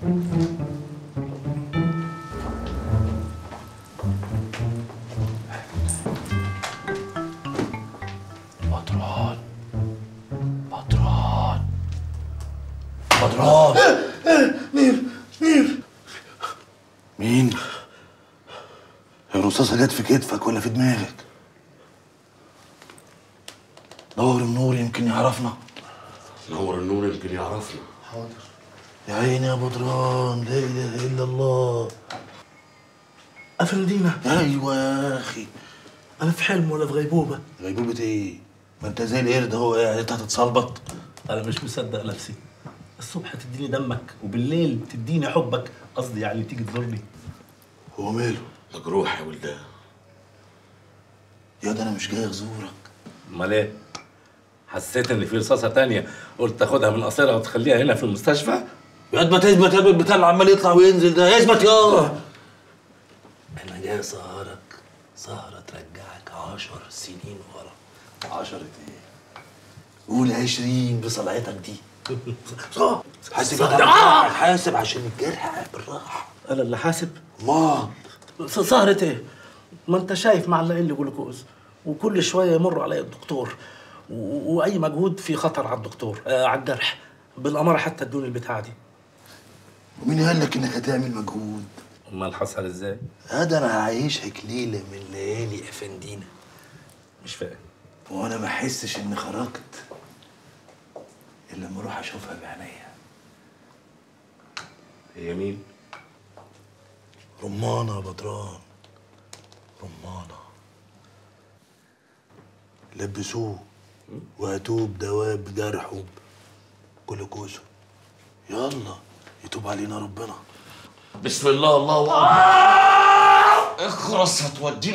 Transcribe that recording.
بدران بدران بدران. مين مين مين؟ الرصاصة جت في كتفك ولا في دماغك؟ دور النور يمكن يعرفنا. نور النور يمكن يعرفنا. حاضر. يا عيني يا بدران، لا اله الا الله. افندينا. ايوه يا اخي، انا في حلم ولا في غيبوبة؟ غيبوبة ايه؟ ما انت زي القرد اهو قاعد، انت هتتصلبط. انا مش مصدق نفسي. الصبح تديني دمك وبالليل تديني حبك، قصدي يعني تيجي تزورني. هو ماله؟ مجروح يا ولدان. يا ده انا مش جاي ازورك. امال ايه؟ حسيت ان في رصاصة تانية قلت تاخدها من قصيرها وتخليها هنا في المستشفى؟ يا ما تثبت يا البتاع اللي عمال يطلع وينزل ده، اثبت يا. انا جاي اسهرك سهره ترجعك 10 سنين ورا. 10 ايه؟ قول 20 بصلعتك دي. حاسب حاسب عشان الجرح بالراحة. انا اللي حاسب؟ ما سهرة ايه؟ ما انت شايف معلقين لي جلوكوز وكل شوية يمر عليا الدكتور، واي مجهود في خطر على الدكتور، على الجرح بالاماره، حتى ادوني البتاعه دي. ومين قال لك انك هتعمل مجهود؟ امال حصل ازاي؟ هذا انا هعيشك ليلة من ليالي افندينا. مش فاهم. وانا ما احسش اني خرجت الا لما اروح اشوفها بعينيا. هي مين؟ رمانه يا بدران، رمانه. لبسوه وهاتوه بدواب جرحه جلوكوزه. يلا يتوب علينا ربنا. بسم الله الله اكبر. اخرس هتودينا.